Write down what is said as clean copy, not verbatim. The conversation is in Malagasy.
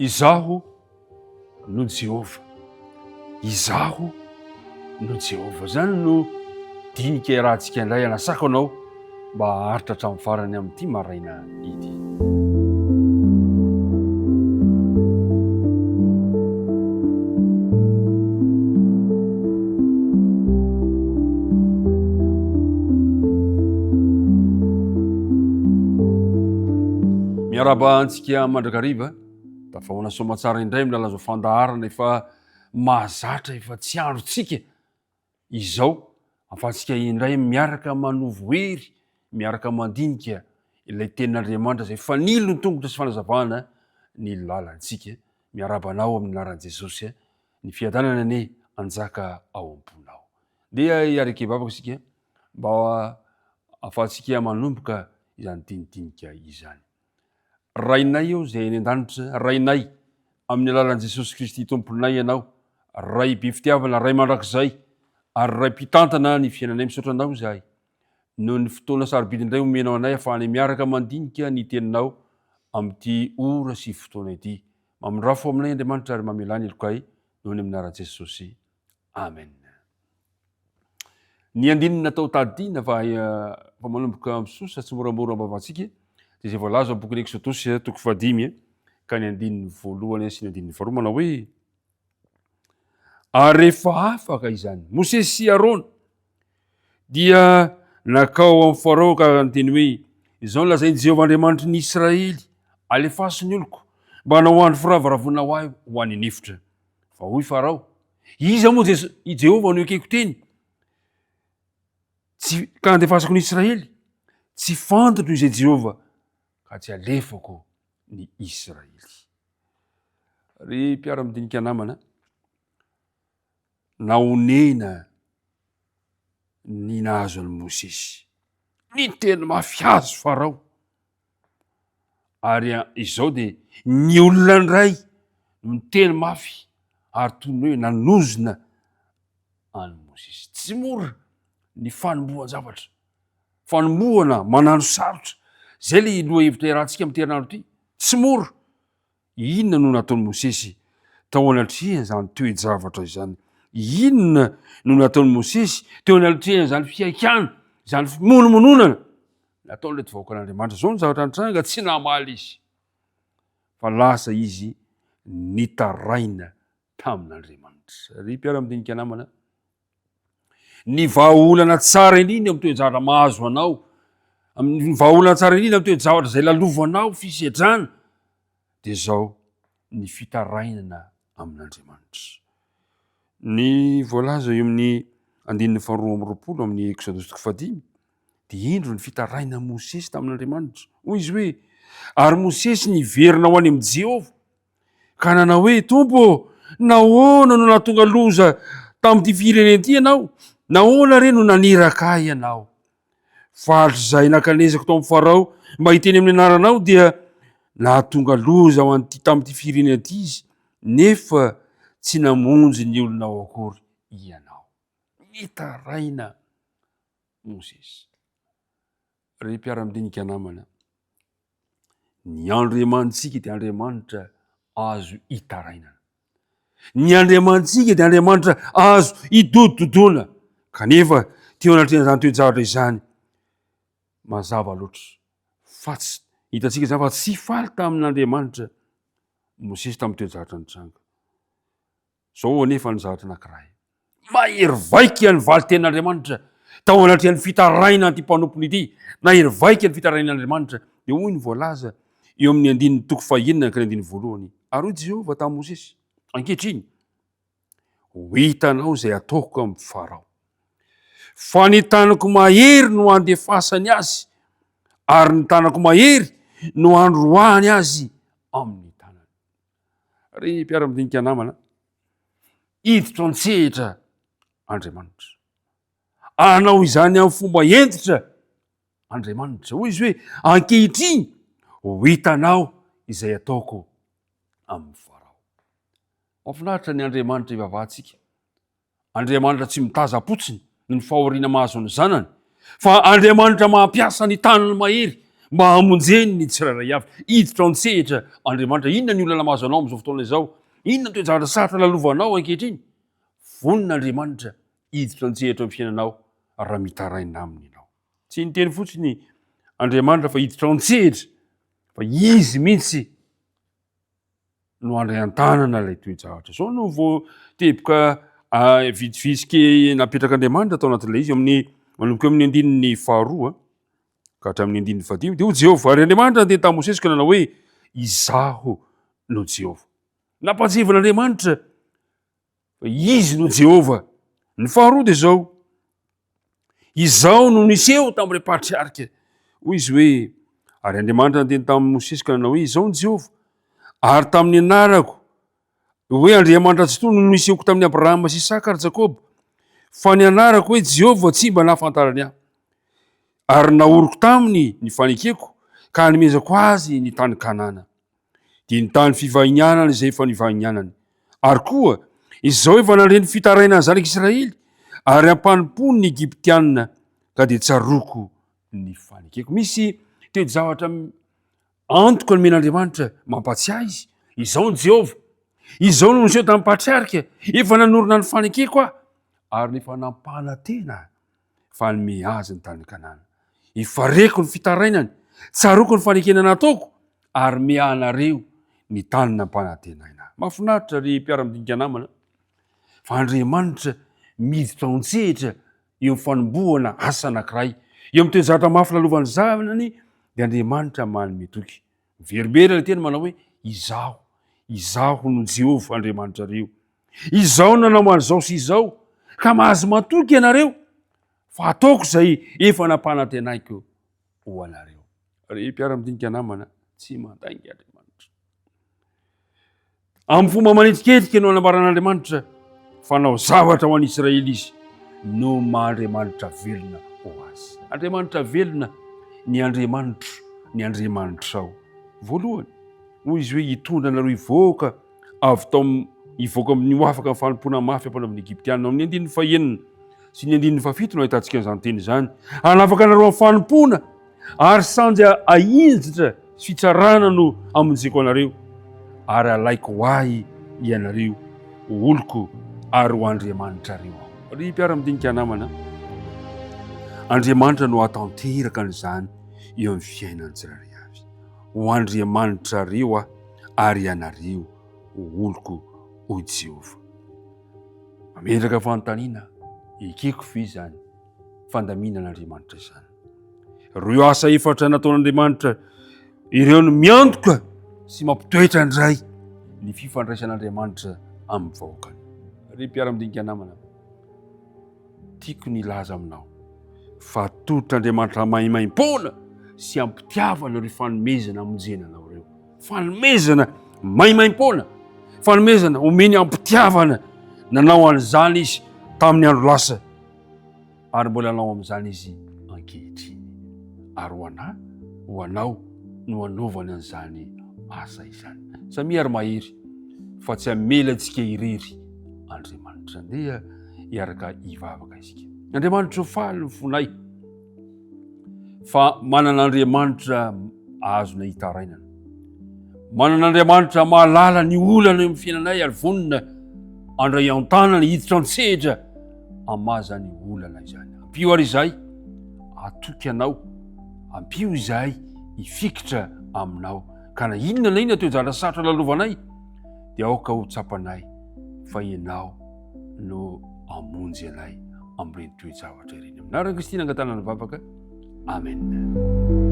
Izaho no Jehovah. Izaho no Jehovah. Izany no dinika iarahantsika indray anasako anao mba haharitra hatramin'ny farany amin'ity maraina ity. Miarahaba antsika mandrakariva, tafahoana soamatsara indray amin'ny lalazao fandaharana efa mahazatra efa tsy androntsika izao afahantsika indray miaraka manovo hery, miaraka mandinika ilay tenin'Andriamanitra izay fanilo ny tongotra sy fanazavana ny lalantsika. Miarahaba anao amin'ny anaran'i Jesosy. Ny fiadanana anie hanjaka ao am-ponao. Ndeha hiaraka hivavaka isika mba ahafahantsika manomboka izany dinidinika izany. Rainay ô izay any an-danitra, Rainay, amin'ny alalan'i Jesosy Kristy Tomponay Ianao, Ray be fitiavana, Ray mandrakizay, ary Ray mpitantana ny fiainanay, misaotra Anao izahay noho ny fotoana sarobidy indray omenao anay ahafahanay miaraka mandinika ny Teninao amin'ity ora sy fotoana ity. Mamindrafo aminay Andriamanitra ary mamelà ny helokay noho ny amin'ny anaran'i Jesosy. Amen. Ny andininy natao tadidiana fa fa manomboka misosa tsy moramora am-bavantsika dia izay voalaza ao bokin'ny Eksodosy toko fahadimy ka ny andininy voalohany sy ny andininy faharoa manao hoe ary rehefa afaka izany Mosesy sy Arona dia nakao amin'ny Farao ka niteny hoe izao no lazain'i Jehovah Andriamanitry ny Israely alefaso ny oloko mba hanao andro firavoravoana ho ahy ho any an'efitra fa hoy Farao Iza moa Jeso, i Jehovah no ekeko teny? Tsy, ka andefasako ny Israely? Tsy fantatro izay Jehovah, ka tsy alefako ny Israely. Ry mpiara-midinika namana, nahonena ny nahazo an'i Mosesy. Niteny mafy azy Farao. Ary izao dia ny olona indray no niteny mafy ary toy ny hoe nanozona an'i Mosesy. Tsy mora ny fanombohan-javatra. Fanombohana manano sarotra. Izay ilay lohahevitra iarahantsika amin'ity herinandro ity. Tsy mora. Inona no nataon'i Mosesy tao anatrehan'izany toe-javatra izany? Inona no nataon'i Mosesy teo anatrehan'izany fihaikana, izany fimonomononana nataon'ireto vahoakan'Andriamanitra? Izao ny zavatra nitranga, tsy namaly izy, fa lasa izy nitaraina tamin'Andriamanitra. Ry mpiara-midinika namana, Ny vahaolana tsara indrindra amin'ny toe-javatra mahazo anao, ny vahaolana tsara indrindra amin'ny toe-javatra izay lalovanao, fisedrana, dia izao, ny fitarainana amin'Andriamanitra. Ny voalaza eo amin'ny andininy faharoa amby 20 amin'ny Eksodosy toko fahadimy dia indro ny fitarainan'i Mosesy tamin'Andriamanitra. Hoy izy hoe, ary Mosesy niverina ho any amin'i Jehovah Ka nanao hoe, Tompo ô, nahoana no nahatonga loza tamin'ity firenena ity ianao? Nahoana re no naniraka ahy ianao? Fa hatrizay nankanesako tao amin'i Farao mba hiteny amin'ny anaranao dia nahatonga loza ho an'ity tamin'ity firenena ity izy, nefa tsy namonjy ny olonao akory ianao. Nitaraina Mosesy. Ry mpiara-midinika namana, Ny Andriamanitsika dia Andriamanitra azo itarainana. Ny Andriamanitsika dia Andriamanitra azo idodododona. Kanefa teo anatrehan'izany toe-javatra izany, mazava loatra fa tsy hitantsika izany fa tsy faly tamin'Andriamanitra Mosesy tamin'ny toe-javatra nitranga. Izao anefa ny zavatra anankiray. Mahery vaika ny valin-tenin'Andriamanitra tao anatrehan'ny fitarainan'ity mpanompony ity. Nahery vaika ny fitarainan'Andriamanitra. Dia hoy ny voalaza eo amin'ny andininy toko fahenina ka ny andininy voalohany. Ary hoy Jehovah tamin'i Mosesy, Ankehitriny, ho hitanao izay ataoko amin'i Farao. Fa ny tanako mahery no handefasany azy, ary ny tanako mahery no handroahany azy amin'ny tanany. Ry mpiara-midinika namana, hiditra an-tsehatra Andriamanitra. Hanao izany amin'ny fomba hentitra Andriamanitra. Hoy izy hoe, ankehitriny ho hitanao izay ataoko amin'ny Farao. Mahafinaritra ny Andriamanitra ivavahantsika. Andriamanitra tsy mitazam-potsiny ny fahoriana mahazo ny zanany, fa Andriamanitra mampiasa ny tanany mahery. mba hamonjeny ny tsirairay avy. Hiditra an-tsehatra Andriamanitra. Inona ny olana mahazo anao amin'izao fotoana izao? Inona ny toe-javatra sarotra lalovanao ankehitriny? Vonona Andriamanitra hiditra an-tsehatra amin'ny fiainanao raha mitaraina aminy ianao. Tsy niteny fotsiny Andriamanitra fa hiditra an-tsehatra fa izy mihitsy no handray an-tanana ilay toe-javatra. Izao no vao teboka ah, vitsivitsy ke napetrak'Andriamanitra tao anatin'ilay izy amin'ny manomboka eo amin'ny andininy faharoa ka hatramin'ny andininy fahadimy dia hoy Jehovah ary Andriamanitra niteny tamin'i Mosesy ka nanao hoe izaho no Jehovah. Nampahatsiahivin'Andriamanitra fa izy no Jehovah. Ny faharoa dia izao, Izao no niseho tamin'ireo patriarika. Hoy izy hoe, ary Andriamanitra niteny tamin'i Mosesy ka nanao hoe, Izao no Jehovah, ary tamin'ny anarako, hoe Andriamanitra Tsitoha no nisehoko tamin'i Abrahama sy Isaka ary Jakoba, fa ny anarako hoe Jehovah tsy mba nahafantarany ahy. Ary naoriko taminy ny fanekeko ka hanomezako azy ny tany Kanana. dia ny tany fivahinianana izay efa nivahinianany. Ary koa, izao efa nandre ny fitarainan'ny zanak'Israely, ary ampanompoany ny Egyptiana, ka dia tsaroako ny fanekeko. Misy toe-javatra antoka nomen'Andriamanitra mampatsiahy izy. Izao ny Jehovah, izao no niseho tamin'ny patriarika, efa nanorina ny fanekeko aho, ary efa nampanantena fa hanome azy ny tany Kanana. Efa reko ny fitarainany, tsaroako ny fanekena nataoko, ary miahy anareo ny tany nampanantenaina. Mahafinaritra ry mpiara-midinika namana fa Andriamanitra miditra ao an-tsehatra eo amin'ny fanombohana asa anankiray, eo amin'ny toe-javatra mafy lalovan'ny zanany dia Andriamanitra manome toky. Miverimberina ilay teny manao hoe izaho, izaho no Jehovah Andriamanitrareo. Izao no nanao an'izao sy izao, ka mahazo matoky ianareo fa ataoko izay efa nampanantenaiko ho anareo. Ry mpiara-midinika namana, tsy mandainga Andriamanitra. Amin'ny fomba manetiketika no anambaran'Andriamanitra fa hanao zavatra ho an'i Israely izy no maha Andriamanitra velona ho azy. Andriamanitra velona ny Andriamanitro, ny Andriamanitrao. Voalohany, hoy izy hoe hitondra anareo hivoaka avy tao hivoaka amin'ny ho afaka ny fanompoana mafy ampanaovin'ny Egyptiana. Amin'ny andininy fahenina sy ny andininy fahafito no ahitantsika an'izany teny izany. Hanafaka anareo amin'ny fanompoana ary sanja ahinjitra sy fitsarana no hamonjeko anareo ary alaiko ho ahy ianareo ho oloko ary ho Andriamanitrareo aho. Ry mpiara-midinika namana, Andriamanitra no hatanteraka an'izany eo amin'ny fiainan'ny tsirairay avy. Ho Andriamanitrareo aho ary ianareo ho oloko, hoy Jehovah. Mametraka fanontaniana, ekeko ve izany fandaminan'Andriamanitra izany? Ireo asa efatra nataon'Andriamanitra ireo no miantoka sy mampitoetra indray ny fifandraisan'Andriamanitra amin'ny vahoakany. Ry mpiara-midinika namana, tiako ny hilaza aminao fa atolotr'Andriamanitra maimaimpoana sy ampitiavana ireo fanomezana amonjena anao ireo. Fanomezana maimaimpoana, fanomezana omeny ampitiavana. Nanao an'izany izy tamin'ny andro lasa ary mbola hanao amin'izany izy ankehitriny. Ary ho anà, ho anao no hanaovany an'izany asa izany. Samia ary mahery fa tsy hamela antsika irery Andriamanitra. Andeha hiaraka hivavaka isika. Andriamanitra faly ny fonay fa manana Andriamanitra azona hitarainana. Manana Andriamanitra mahalala ny olana eo amin'ny fiainanay ary vonona handray an-tanana hiditra an-tsehatra hamaha izany olana izany. Ampio ary izahay hatoky anao, ampio izahay hifikitra aminao. Ka na inona na inona toe-javatra sarotra lalovanay dia aoka ho tsapanay fa ianao no hamonjy anay amin'ireny toe-javatra ireny. Amin'ny anaran'i Kristy nangatahana ny vavaka. Amen.